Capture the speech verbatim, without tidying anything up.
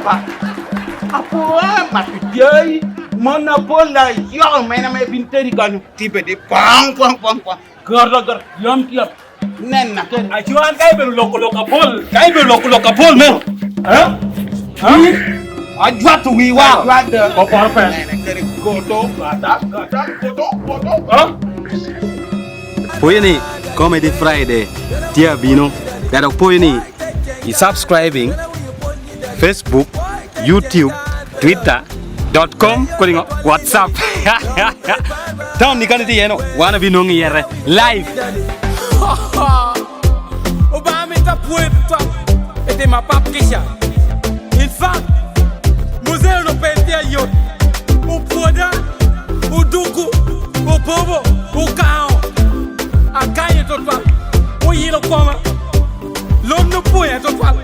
oba. Apo, a, mato jai. Mon apol a yoko mene ame bin teri kanyo. Tipe di pong, pong, pong, pong. Goto, goto, yom tyap. Nen na kede. Aco an ka ibedo loko lok apol, ka ibedo loko lok apol meno. Ha? Ha? Ajwato wiwa. Ajwato. Oporo pe. Nene kede goto, gata, gata, goto, goto. Ha? Pwony ni Comedy Friday tye abino. Dok pwony ni i subscribing Facebook, YouTube, Twitter, dot com, kodi ŋo? WhatsApp. Town ni kani tye eno, wan abinwoŋi yete. Live. Obaŋa mito apwoyo tutwal, pi tim apap kica. In fact, muzee onwoŋo pe tye ayot. Opwoda, odugo, obobo, okaŋo. Akanyo tutwal, oyilo koma. Lon opwoya tutwal.